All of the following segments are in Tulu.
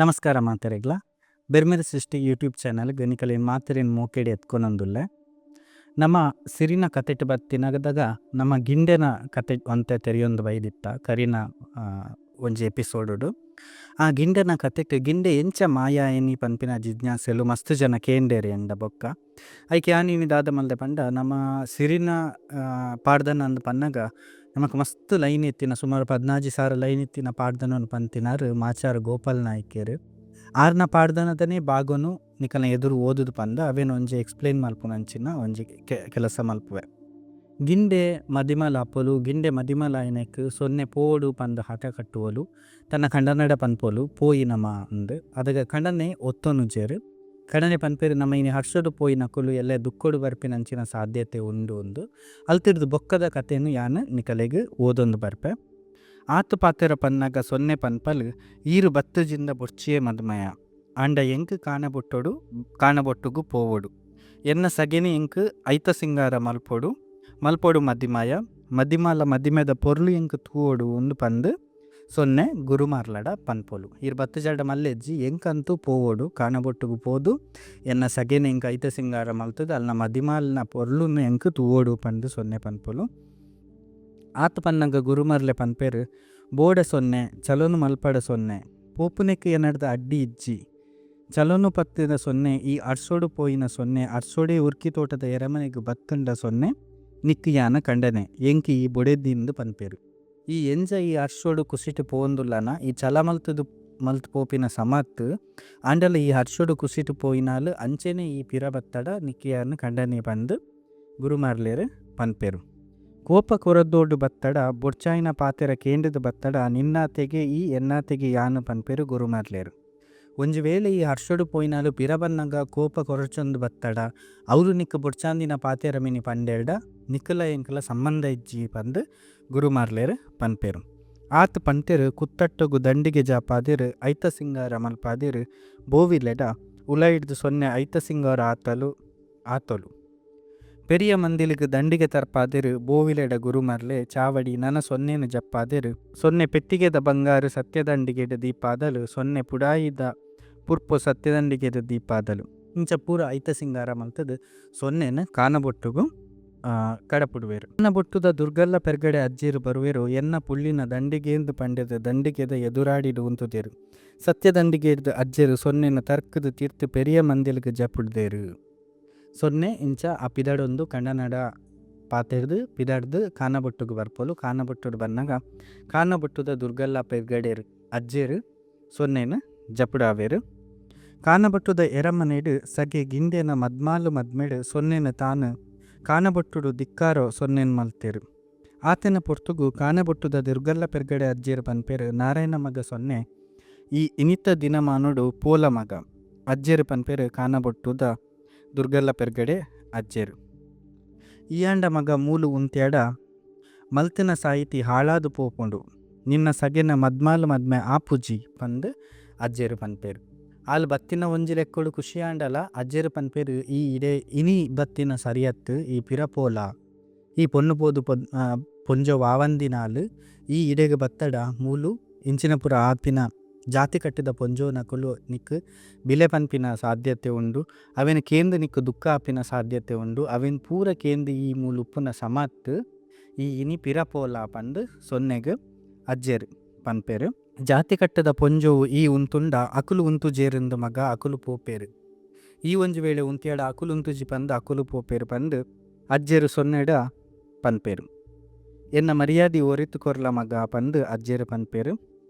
ನಮಸ್ಕಾರ ಮಾತೆರೆಗ್ಲ. ಬೆರ್ಮೆರ್ ಸೃಷ್ಟಿ ಯೂಟ್ಯೂಬ್ ಚಾನೆಲ್ ಗ್ ನಿಕಲೆನ್ ಮಾತೆರೆನ್ ಮೋಕೆಡ್ ಎದ್ಕೊನೊಂದುಲ್ಲೆ. ನಮ ಸಿರಿನ ಕತೆಟ್ ಬತ್ತಿನಗದಗ ನಮ ಗಿಂಡೆನ ಕತೆ ಒಂತೆ ತೆರಿಯೊಂದು ಬೈದಿತ್ತ ಕರಿನ ಒಂಜಿ ಎಪಿಸೋಡ್ ಡು. ಆ ಗಿಂಡೆನ ಕತೆಟ್ ಗಿಂಡೆ ಎಂಚ ಮಾಯ ಆಯಿನಿ ಪನ್ಪಿನ ಜಿಜ್ಞಾಸೆಲು ಮಸ್ತ್ ಜನ ಕೇಂಡೆರ್ ಎಂಡ ಬೊಕ್ಕ. ಐಕ್ ಯಾನ್ ಇನಿ ದಾದ ಮಲ್ದೆ ಪಂಡ ನಮ ಸಿರಿನ ಪಾಡ್ದನ ಅಂದ್ ಪನ್ನಗ ನಮಕ್ ಮಸ್ತ್ ಲೈನ್ ಇತ್ತಿನ ಸುಮಾರ್ ಪದಿನಾಜಿ ಸಾರ ಲೈನ್ ಇತ್ತಿನ ಪಾಡ್ದನನ್ ಪಂತಿನಾರ್ ಮಾಚಾರ್ ಗೋಪಾಲ ನಾಯ್ಕೆರ್. ಆರ್ನ ಪಾಡ್ದನದನೆ ಬಾಗೊನು ನಿಕಲ್ನ ಎದುರು ಓದುದು ಪಂದ್ ಅವೆನ್ ಒಂಜಿ ಎಕ್ಸ್ಪ್ಲೈನ್ ಮಲ್ಪುನಂಚಿನ ಒಂಜಿ ಕೆಲಸ ಮಲ್ಪುವೆ. ಗಿಂಡೆ ಮದಿಮಲ್ ಆಪೊಲು ಗಿಂಡೆ ಮದಿಮಲ್ ಆಯಿನೆಕ್ ಸೊನ್ನೆ ಪೋವೊಡು ಪಂದ್ ಹಠ ಕಟ್ಟುವೊಲು ತನ್ನ ಕಂಡನಡ ಪನ್ಪೊಲು ಪೋಯಿ ನಮ ಅಂದ್ ಅದಗ ಕಂಡನೆ ಒತ್ತೊನುಜೆರ್ ಕಂಡನೆ ಪನ್ಪೆರ್ ನಮ ಇನಿ ಹರ್ಷೊಡು ಪೋಯಿನಕುಲು ಎಲ್ಲೆ ದುಃಖೊಡು ಬರ್ಪಿನಂಚಿನ ಸಾಧ್ಯತೆ ಉಂಡು ಅಂದ್ ಅಲ್ತುರ್ದು ಬೊಕ್ಕದ ಕತೆನ್ ಯಾನ್ ನಿಕಲೆಗ್ ಓದೊಂದು ಬರ್ಪೆ. ಆತ್ ಪಾತೆರ ಪನ್ನಗ ಸೊನ್ನೆ ಪನ್ಪಲ್ ಈರ್ ಬತ್ತಜಿಂಡ ಬೊಡ್ಚಿಯೇ ಮದ್ಮಯ. ಆಂಡ ಎಂಕ್ ಕಾನಬೊಟ್ಟೊಡು ಕಾನಬೊಟ್ಟುಗು ಪೋವೊಡು. ಎನ್ನ ಸಗೆನ್ ಎಂಕ್ ಐತ ಸಿಂಗಾರ ಮಲ್ಪೊಡು ಮಲ್ಪೊಡು ಮದಿಮಾಯ ಮದಿಮಾಲ ಮದಿಮೆದ ಪೊರ್ಲು ಎಂಕ್ ತೂವೊಡು ಅಂದ್ ಪಂದ್ ಸೊನ್ನೆ ಗುರುಮಾರ್ಲೆಡ ಪನ್ಪೊಲು. ಈರ್ ಬತ್ತಜರ್ಡ ಮಲ್ಲೆಜ್ಜಿ ಎಂಕಂತೂ ಪೋವೊಡು ಕಾನಬೊಟ್ಟುಗು ಪೋದು ಎನ್ನ ಸಗೆನ್ ಎಂಕ್ ಐತ ಸಿಂಗಾರ ಮಲ್ತುದ್ ಅಲ್ನ ಮದಿಮಾಲ್ನ ಪೊರ್ಲುನು ಎಂಕ್ ತೂವೊಡು ಪಂದ್ ಸೊನ್ನೆ ಪನ್ಪೊಲು. ಆತ್ ಪನ್ನಗ ಗುರುಮಾರ್ಲೆ ಪನ್ಪೆರ್ ಬೋಡೆ ಸೊನ್ನೆ ಚಲೊನು ಮಲ್ಪಡ ಸೊನ್ನೆ ಪೋಪುನೆಕ್ ಎನಡ್ದ್ ಅಡ್ಡಿ ಇಜ್ಜಿ. ಚಲೊನು ಪತ್ತಿನ ಸೊನ್ನೆ ಈ ಅರ್ಸೊಡು ಪೋಯಿನ ಸೊನ್ನೆ ಅರ್ಸೊಡೇ ಉರ್ಕಿತೋಟದ ಎರಮನೆಗ್ ಬತ್ತುಂಡ ಸೊನ್ನೆ ನಿಕ್ಕ್ ಯಾನ್ ಕಂಡನೆ ಎಂಕ್ ಈ ಬೊಡೆದಿಂದ್ ಪನ್ಪೆರ್. ಈ ಎಂಚ ಈ ಹರ್ಷೊಡು ಕುಸಿಟ್ ಪೋವೊಂದುಲ್ಲನ ಈ ಛಲ ಮಲ್ತ್ ಮಲ್ತ್ ಪೋಪಿನ ಸಮ ಅತ್ತ್ ಆಂಡಲ ಈ ಹರ್ಷೊಡು ಕುಸಿಟ್ ಪೋಯಿನಾಲ್ ಅಂಚೆನೆ ಈ ಪಿರ ಬತ್ತಡ ನಿಕ್ಕ್ ಯಾನ್ ಕಂಡನೆ ಪಂದ್ ಗುರುಮಾರ್ಲೆರ್ ಪನ್ಪೆರ್. ಕೋಪ ಕೊರದ್ದೋಡು ಬತ್ತಡ ಬೊಡ್ಚಾಯಿನ ಪಾತೆರ ಕೇಂಡುದ್ ಬತ್ತಡ ನಿನ್ನಾತೆಗೆ ಈ ಎನ್ನಾತೆಗೆ ಯಾನ್ ಪನ್ಪೆರ್ ಗುರುಮಾರ್ಲೆರ್. ಒಂಜಿ ವೇಳೆ ಈ ಹರ್ಷೊಡು ಪೋಯಿನಾಲ್ ಪಿರ ಬನ್ನಗ ಕೋಪ ಕೊರಚೊಂದು ಬತ್ತಡ ಅವ್ಲು ನಿಕ್ಕ್ ಬೊಡ್ಚಾಂದಿನ ಪಾತೆರ ಮಿನಿ ಪಂಡೆರ್ಡ ನಿಕುಲ ಎಂಕುಲ ಸಮ್ಮಂದ ಇಜ್ಜಿ ಪಂದ್ ಗುರುಮಾರ್ಲೆರ್ ಪನ್ಪೆರ್. ಆತ್ ಪಂತೆರ್ ಕುತ್ತಟ್ಟೊಗು ದಂಡಿಗೆ ಜಾಪಾದೆರ್ ಐತ ಸಿಂಗಾರ ಮಲ್ಪಾದೆರ್ ಬೋವಿಲೆಡ ಉಲಯಿಡ್ದ್ ಸೊನ್ನೆ ಐತ ಸಿಂಗಾರ ಆತಲು ಆತೊಲು. ಪೆರಿಯ ಮಂದಿಲಿಗ್ ದಂಡಿಗೆ ತರ್ಪಾದೆರ್ ಬೋವಿಲೆಡ ಗುರುಮಾರ್ಲೆ ಚಾವಡಿ ನನ ಸೊನ್ನೆನ್ ಜಪ್ಪಾದೆರ್ ಸೊನ್ನೆ ಪೆಟ್ಟಿಗೆದ ಬಂಗಾರ್ ಸತ್ಯದಂಡಿಗೆಡ್ ದೀಪಾದಲ್ ಸೊನ್ನೆ ಪುಡಾಯಿದ ಪುರ್ಪೊ ಸತ್ಯದಂಡಿಗೆಡ್ ದೀಪಾದಲ್. ಇಂಚ ಪೂರ ಐತ ಸಿಂಗಾರ ಮಲ್ತುದ್ ಸೊನ್ನೆನ್ ಕಾನಬೊಟ್ಟುಗು ಕಡಪುಡುವೆರ್. ಕಾನಬೊಟ್ಟುದ ದುರ್ಗಲ್ಲ ಪೆರ್ಗಡೆ ಅಜ್ಜೆರ್ ಬರುವೆರ್ ಎನ್ನ ಪುಳ್ಳಿನ ದಂಡಿಗೇಂದ್ ಪಂಡೆದ್ ದಂಡಿಗೆದ ಎದುರಾಡಿಡ್ ಉಂತುದೆರ್. ಸತ್ಯದಂಡಿಗೆಡ್ದ್ ಅಜ್ಜೆರ್ ಸೊನ್ನೆನ್ ತರ್ಕ್ದ್ ತಿರ್ತ್ ಪೆರಿಯ ಮಂದೆಲ್ಗ್ ಜಪುಡ್ದೆರ್. ಸೊನ್ನೆ ಇಂಚ ಆ ಪಿದಡೊಂದು ಕಂಡನಡ ಪಾತೆರ್ದ್ ಪಿದಾಡ್ದ್ ಕಾನಬೊಟ್ಟುಗು ಬರ್ಪೊಲು. ಕಾನಬೊಟ್ಟುಡು ಬನ್ನಗ ಕಾನಬೊಟ್ಟುದ ದುರ್ಗಲ್ಲ ಪೆರ್ಗಡೆರ್ ಅಜ್ಜೆರ್ ಸೊನ್ನೆನ್ ಜಪುಡಾವೆರ್. ಕಾನಬೊಟ್ಟುದ ಎರಮನೆಡ್ ಸಗೆ ಗಿಂಡೆನ ಮದ್ಮಾಲ್ ಮದ್ಮೆಡ್ ಸೊನ್ನೆನ್ ತಾನ್ ಕಾನಬೊಟ್ಟುಡು ದಿಕ್ಕಾರೊ ಸೊನ್ನೆನ್ ಮಲ್ತೆರ್. ಆತೆನ ಪೊರ್ತುಗು ಕಾನಬೊಟ್ಟುದ ದುರ್ಗಲ್ಲ ಪೆರ್ಗಡೆ ಅಜ್ಜೆರ್ ಪನ್ಪೆರ್ ನಾರಾಯ್ನ ಮಗ ಸೊನ್ನೆ ಈ ಇನಿತ ದಿನಮಾನೊಡು ಪೋಲ ಮಗ. ಅಜ್ಜೆರ್ ಪನ್ಪೆರ್ ಕಾನಬೊಟ್ಟುದ ದುರ್ಗಲ್ಲ ಪೆರ್ಗಡೆ ಅಜ್ಜೆರ್. ಈಯಾಂಡ ಮಗ ಮೂಲು ಉಂತ್ಯಡ ಮಲ್ತಿನ ಸಾಯಿತಿ ಹಾಳಾದ್ ಪೋಪುಂಡು. ನಿನ್ನ ಸಗೆನ ಮದ್ಮಾಲ್ ಮದ್ಮೆ ಆಪುಜಿ ಪಂದ್ ಅಜ್ಜೆರ್ ಪನ್ಪೆರ್. ಆಲ್ ಬತ್ತಿನ ಒಂಜಿ ಲೆಕ್ಕೊಡು ಖುಷಿಯಾಂಡಲ ಅಜ್ಜೆರ್ ಪನ್ಪೆರ್ ಈ ಇಡೆ ಇನಿ ಬತ್ತಿನ ಸರಿಯತ್ತ್ ಈ ಪಿರ ಪೋಲ. ಈ ಪೊನ್ನು ಪೋದು ಪೊಂಜೊವು ಆವಂದಿನಾಲ್ ಈ ಇಡೆಗ್ ಬತ್ತಡ ಮೂಲು ಇಂಚಿನ ಪೂರ ಆಪಿನ ಜಾತಿ ಕಟ್ಟುದ ಪೊಂಜೊವುನಕುಲು ನಿಕ್ಕ್ ಬಿಲೆ ಪನ್ಪಿನ ಸಾಧ್ಯತೆ ಉಂಡು ಅವೆನ್ ಕೇಂದ್ ನಿಕ್ಕ್ ದುಃಖ ಆಪಿನ ಸಾಧ್ಯತೆ ಉಂಡು ಅವೆನ್ ಪೂರ ಕೇಂದ್ ಈ ಮೂಲು ಉಪ್ಪುನ ಸಮ ಅತ್ತ್ ಈ ಇನಿ ಪಿರ ಪೋಲ ಪಂದ್ ಸೊನ್ನೆಗ್ ಅಜ್ಜೆರ್ ಪನ್ಪೆರ್. ಜಾತಿ ಕಟ್ಟುದ ಪೊಂಜೊವು ಈ ಉಂತುಂಡ ಅಕುಲು ಉಂತುಜೆರುಂದ್ ಮಗ ಅಕುಲು ಪೋಪೆರ್. ಈ ಒಂಜಿ ವೇಳೆ ಉಂತಿಯಡ ಅಕುಲು ಉಂತುಜಿ ಪಂದ್ ಅಕುಲು ಪೋಪೆರ್ ಪಂದ್ ಅಜ್ಜೆರ್ ಸೊನ್ನೆಡ ಪನ್ಪೆರ್. ಎನ್ನ ಮರ್ಯಾದಿ ಒರಿತ್ ಕೊರ್ಲ ಮಗ ಪಂದ್ ಅಜ್ಜೆರ್ ಪನ್ಪೆರ್.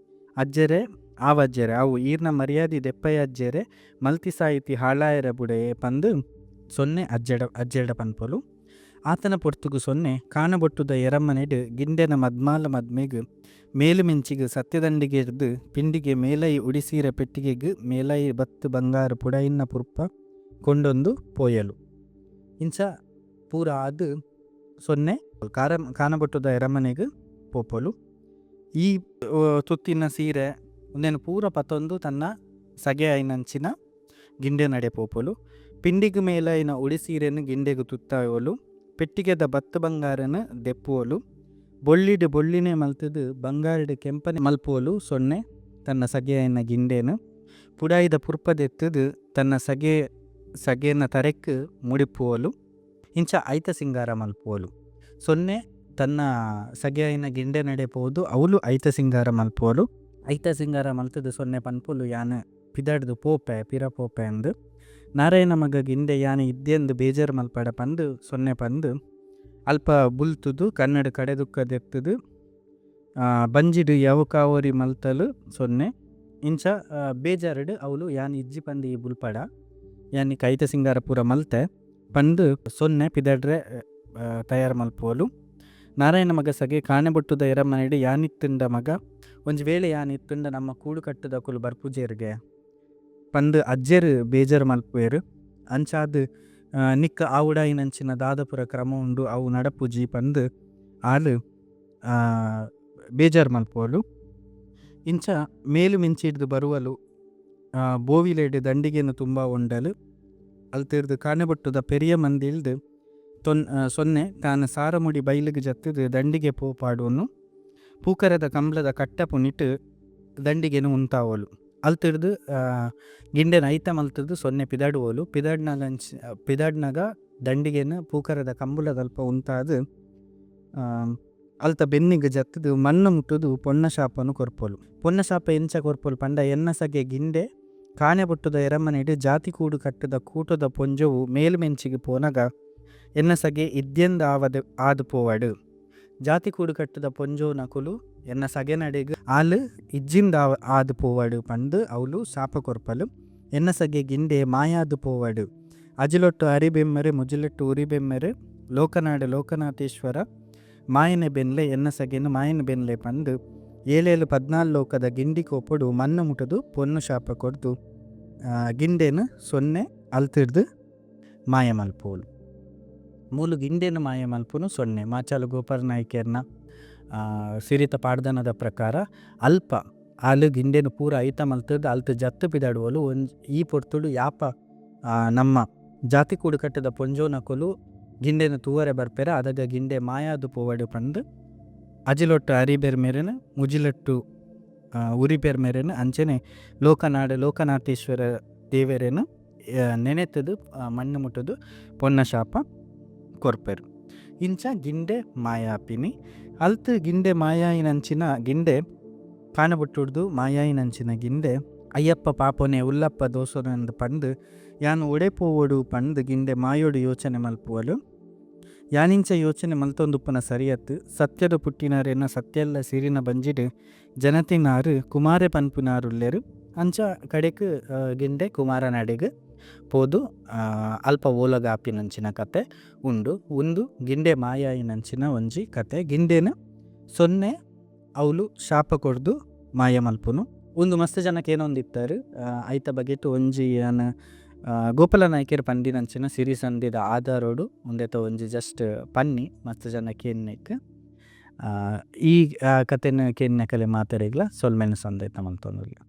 ಅಜ್ಜೆರೆ ಆವಜ್ಜೆರೆ ಅವು ಈರ್ನ ಮರ್ಯಾದಿ ದೆಪ್ಪಯೆ ಅಜ್ಜೆರೆ ಮಲ್ತಿ ಸಾಯಿತಿ ಹಾಳಾಯೆರೆ ಬುಡಯೆ ಪಂದ್ ಸೊನ್ನೆ ಅಜ್ಜಡ ಅಜ್ಜೆರ್ಡ ಪನ್ಪೊಲು. ಆತನ ಪೊರ್ತುಗು ಸೊನ್ನೆ ಕಾನಬೊಟ್ಟುದ ಎರಮನೆಡ್ ಗಿಂಡೆನ ಮದ್ಮಾಲ್ ಮದ್ಮೆಗ್ ಮೇಲುಮೆಂಚಿಗ್ ಸತ್ಯದಂಡಿಗೆಡ್ದ್ ಪಿಂಡಿಗೆ ಮೇಲಯಿ ಉಡಿಸೀರೆ ಪೆಟ್ಟಿಗೆಗ್ ಮೇಲಯಿ ಬತ್ತ್ ಬಂಗಾರ್ ಪುಡಾಯಿನ್ನ ಪುರ್ಪ ಕೊಂಡೊಂದು ಪೋಯಲ್. ಇಂಚ ಪೂರ ಆದ್ ಸೊನ್ನೆ ಕಾನಬೊಟ್ಟುದ ಎರಮನೆಗ್ ಪೋಪೊಲು. ಈ ತುತ್ತಿನ ಸೀರೆ ಉಂದೆನ್ ಪೂರ ಪತೊಂದು ತನ್ನ ಸಗೆ ಆಯಿನಂಚಿನ ಗಿಂಡೆನಡೆ ಪೋಪೊಲು. ಪಿಂಡಿಗ್ ಮೇಲಾಯಿನ ಉಡಿಸೀರೆನ್ ಗಿಂಡೆಗ್ ತುತ್ತಾವೊಲು. ಪೆಟ್ಟಿಗೆದ ಬತ್ತ್ ಬಂಗಾರ್ ನ್ ದೆಪ್ಪುವೊಲು. ಬೊಳ್ಳಿಡ್ ಬೊಳ್ಳಿನೆ ಮಲ್ತುದ್ ಬಂಗಾರ್ಡ್ ಕೆಂಪನೆ ಮಲ್ಪುವೊಲು ಸೊನ್ನೆ ತನ್ನ ಸಗೆ ಆಯಿನ ಗಿಂಡೆನ್. ಪುಡಾಯಿದ ಪುರ್ಪ ದೇತ್ತುದು ತನ್ನ ಸಗೆ ಸಗೇನ ತರೆಕ್ ಮುಡಿಪುವೊಲು ಇಂಚ ಐತ ಸಿಂಗಾರ ಮಲ್ಪುವೊಲು. ಸೊನ್ನೆ ತನ್ನ ಸಗೆ ಆಯಿನ ಗಿಂಡೆನಡೆ ಪೋದು ಅವ್ಲು ಐತ ಸಿಂಗಾರ ಮಲ್ಪುವೊಲು. ಐತ ಸಿಂಗಾರ ಮಲ್ತುದು ಸೊನ್ನೆ ಪನ್ಪೊಲು ಯಾನ್ ಪಿದಾಡ್ದ್ ಪೋಪೆ ಪಿರ ಪೋಪೆಂದ್. ನಾರಾಯಿನ ಮಗ ಗಿಂಡೆ ಯಾನ್ ಇದ್ಯೆಂದ್ ಬೇಜಾರ್ ಮಲ್ಪಡ ಪಂದ್ ಸೊನ್ನೆ ಪಂದ್ ಅಲ್ಪ ಬುಲ್ತುದು ಕಣ್ಣುಡ್ ಕಡೆ ದುಕ್ಕ ದೆತ್ತುದು ಬಂಜಿಡ್ ಯಾವಕಾವೊರಿ ಮಲ್ತಲ್ ಸೊನ್ನೆ ಇಂಚ ಬೇಜಾರ್ ಡ್ ಅವ್ಲು ಯಾನ್ ಇಜ್ಜಿ ಪಂದ್ ಈ ಬುಲ್ಪಡ ಯಾನ್ ನಿಕ್ಕ್ ಐತ ಸಿಂಗಾರ ಪೂರ ಮಲ್ತೆ ಪಂದ್ ಸೊನ್ನೆ ಪಿದಾಡ್ರೆ ತಯಾರ್ ಮಲ್ಪುವೊಲು. ನಾರಾಯಿನ ಮಗ ಸಗೆ ಕಾಣೆಬೊಟ್ಟುದ ಎರಮ್ಮಾನೆಡ್ ಯಾನಿತ್ತುಂಡ ಮಗ ಒಂಜಿ ವೇಳೆ ಯಾನ್ ಇತ್ತುಂಡ ನಮ್ಮ ಕೂಡುಕಟ್ಟುದಕುಲು ಬರ್ಪುಜೆರ್ಗೆ ಪಂದ್ ಅಜ್ಜೆರ್ ಬೇಜಾರ್ ಮಲ್ಪುವೆರ್ ಅಂಚಾದ್ ನಿಕ್ಕ್ ಆವೊಡಾಯಿನಂಚಿನ ದಾದ ಪೂರ ಕ್ರಮ ಉಂಡು ಅವು ನಡಪುಜಿ ಪಂದ್ ಆಲ್ ಬೇಜಾರ್ ಮಲ್ಪುವೊಲು. ಇಂಚ ಮೇಲು ಮೆಂಚಿರ್ದ್ ಬರುವೊಲು ಬೋವಿಲೆಡ್ ದಂಡಿಗೆನ್ ತುಂಬಾವೊಂಡಲ್ ಅಲ್ತುರ್ದ್ ಕಾಣೆಬೊಟ್ಟುದ ಪೆರಿಯ ಮಂದಿಲ್ಡ್ ಸೊನ್ನೆ ತಾನ್ ಸಾರ ಮುಡಿ ಬೈಲುಗು ಜತ್ತುದು ದಂಡಿಗೆ ಪೂ ಪಾಡುನು ಪೂಕರೆದ ಕಂಬ್ಳದ ಕಟ್ಟೆ ಪುನಿಟ್ ದಂಡಿಗೆನ್ ಉಂತಾವೊಲು. ಅಲ್ತುರ್ದ್ ಗಿಂಡೆನ್ ಐತ ಮಲ್ತುದು ಸೊನ್ನೆ ಪಿದಾಡುವೊಲು ಪಿದಾಡ್ನಗ ಪಿದಾಡ್ನಗ ದಂಡಿಗೆನ್ ಪೂಕರೆದ ಕಂಬುಲದಲ್ಪ ಉಂತಾದ್ ಅಲ್ತ ಬೆನ್ನಿಗ್ ಜತ್ತುದು ಮಣ್ಣ್ ಮುಟ್ಟುದು ಪೊಣ್ಣ ಶಾಪನ್ ಕೊರ್ಪೊಲು. ಪೊಣ್ಣ ಶಾಪ ಎಂಚ ಕೊರ್ಪೊಲು ಪಂಡ ಎನ್ನ ಸಗೆ ಗಿಂಡೆ ಕಾಣೆಬೊಟ್ಟುದ ಎರಮ್ಮಾನೆಡ್ ಜಾತಿ ಕೂಡುಕಟ್ಟುದ ಕೂಟೊದ ಪೊಂಜೋವು ಮೇಲ್ ಮೆಂಚಿಗ್ ಪೋನಗ ಎನ್ನ ಸಗೆ ಇದ್ಯೆಂದ್ ಆವದ್ ಆದ್ ಪೋವಡ್. ಜಾತಿ ಕೂಡುಕಟ್ಟುದ ಪೊಂಜೋವುನಕುಲು ಎನ್ನ ಸಗೆನಡೆಗ್ ಆಲ್ ಇಜ್ಜಿಂದ್ ಆದ್ ಪೋವಡ್ ಪಂದ್ ಅವ್ಲು ಶಾಪ ಕೊರ್ಪಲ್. ಎನ್ನ ಸಗೆ ಗಿಂಡೆ ಮಾಯಾದ್ ಪೋವಡ್. ಅಜಿಲೊಟ್ಟು ಅರಿ ಬೆಮ್ಮೆರೆ ಮುಜಿಲೊಟ್ಟು ಉರಿ ಬೆಮ್ಮೆರೆ ಲೋಕನಾಡು ಲೋಕನಾಥೇಶ್ವರ ಮಾಯನೆ ಬೆನ್ಲೆ ಎನ್ನ ಸಗೆನ್ ಮಾಯನೆ ಬೆನ್ಲೆ ಪಂದ್ ಏಳೇಳು ಪದ್ನಾಲ್ ಲೋಕದ ಗಿಂಡಿ ಕೋಪೊಡು ಮಣ್ಣ್ ಮುಟ್ಟುದು ಪೊನ್ನು ಶಾಪ ಕೊರ್ದು ಗಿಂಡೆನ್ ಸೊನ್ನೆ ಅಲ್ತುರ್ದ್ ಮಾಯ ಮಲ್ಪುವೊಲು. ಮೂಲು ಗಿಂಡೆನ್ ಮಾಯ ಮಲ್ಪುನು ಸೊನ್ನೆ ಮಾಚಾಲು ಗೋಪಾಲ ನಾಯ್ಕೆರ್ನ ಸಿರಿತ ಪಾಡ್ದನದ ಪ್ರಕಾರ ಅಲ್ಪ ಆಲ್ ಗಿಂಡೆನ್ ಪೂರ ಐತ ಮಲ್ತುದು ಅಲ್ತ್ ಜತ್ತ್ ಪಿದಾಡುವೊಲು ಒಂಜಿ ಈ ಪೊರ್ತುಡು ಯಾಪ ನಮ್ಮ ಜಾತಿ ಕೂಡುಕಟ್ಟುದ ಪೊಂಜೊವುನಕುಲು ಗಿಂಡೆನ್ ತೂವರೆ ಬರ್ಪೆರ್ ಅದಗ ಗಿಂಡೆ ಮಾಯಾದ್ ಪೋವಡ್ ಪಂದ್ ಅಜಿಲೊಟ್ಟು ಅರಿ ಬೆರ್ಮೆರೆನ್ ಮುಜಿಲೊಟ್ಟು ಉರಿ ಬೆರ್ಮೆರೆನ್ ಅಂಚನೆ ಲೋಕನಾಡು ಲೋಕನಾಥೇಶ್ವರ ದೇವೆರೆನ್ ನೆನೆತುದು ಮಣ್ಣ್ ಮುಟ್ಟುದು ಪೊನ್ನ ಶಾಪ ಕೊರ್ಪೆರ್. ಇಂಚ ಗಿಂಡೆ ಮಾಯ ಆಪಿನಿ. ಅಲ್ತ್ ಗಿಂಡೆ ಮಾಯ ಆಯಿನಂಚಿನ ಗಿಂಡೆ ಕಾಣೆಬೊಟ್ಟುರ್ದು ಮಾಯ ಆಯಿನಂಚಿನ ಗಿಂಡೆ ಅಯ್ಯಪ್ಪ ಪಾಪೊನೆ ಉಲ್ಲಪ್ಪ ದೋಸೊನೆಂದ್ ಪಂದ್ ಯಾನ್ ಒಡೆ ಪೋವೊಡು ಪಂದ್ ಗಿಂಡೆ ಮಾಯೊಡು ಯೋಚನೆ ಮಲ್ಪುವಲ್. ಯಾನಿಂಚ ಯೋಚನೆ ಮಲ್ತೊಂದುಪ್ಪುನ ಸರಿಯತ್ತ್ ಸತ್ಯಡ್ ಪುಟ್ಟಿನಾರೆನ ಸತ್ಯಲ್ಲ ಸಿರಿನ ಬಂಜಿಡ್ ಜನತಿನಾರ್ ಕುಮಾರೆ ಪನ್ಪಿನಾರ್ ಉಲ್ಲೆರ್ ಅಂಚ ಕಡೆಕ್ ಗಿಂಡೆ ಕುಮಾರನಡೆಗ್ ಪೋದು ಅಲ್ಪ ಓಲಗ ಆಪಿನಂಚಿನ ಕತೆ ಉಂಡು. ಉಂದು ಗಿಂಡೆ ಮಾಯ ಆಯಿನಂಚಿನ ಒಂಜಿ ಕತೆ ಗಿಂಡೆನ್ ಸೊನ್ನೆ ಅವ್ಲು ಶಾಪ ಕೊರ್ದು ಮಾಯ ಮಲ್ಪುನು. ಉಂದು ಮಸ್ತ್ ಜನ ಕೇನೊಂದಿತ್ತರ್ ಐತ ಬಗೆಟ್ ಒಂಜಿ ಯಾನ್ ಗೋಪಾಲ ನಾಯ್ಕೆರ್ ಪಂಡಿನಂಚಿನ ಸಿರಿ ಸಂದಿದ ಆಧಾರೊಡು ಉಂದೆತ ಒಂಜಿ ಜಸ್ಟ್ ಪನ್ನಿ ಮಸ್ತ್ ಜನ ಕೇನ್ನೆಕ್ ಈ ಕತೆನ್ ಕೇನ್ನಕಲೆ ಮಾತೆರೆಗ್ಲಾ ಸೊಲ್ಮೆನ್ ಸಂದೈತ ಮಲ್ತೊಂದುಲ್ಲೆ.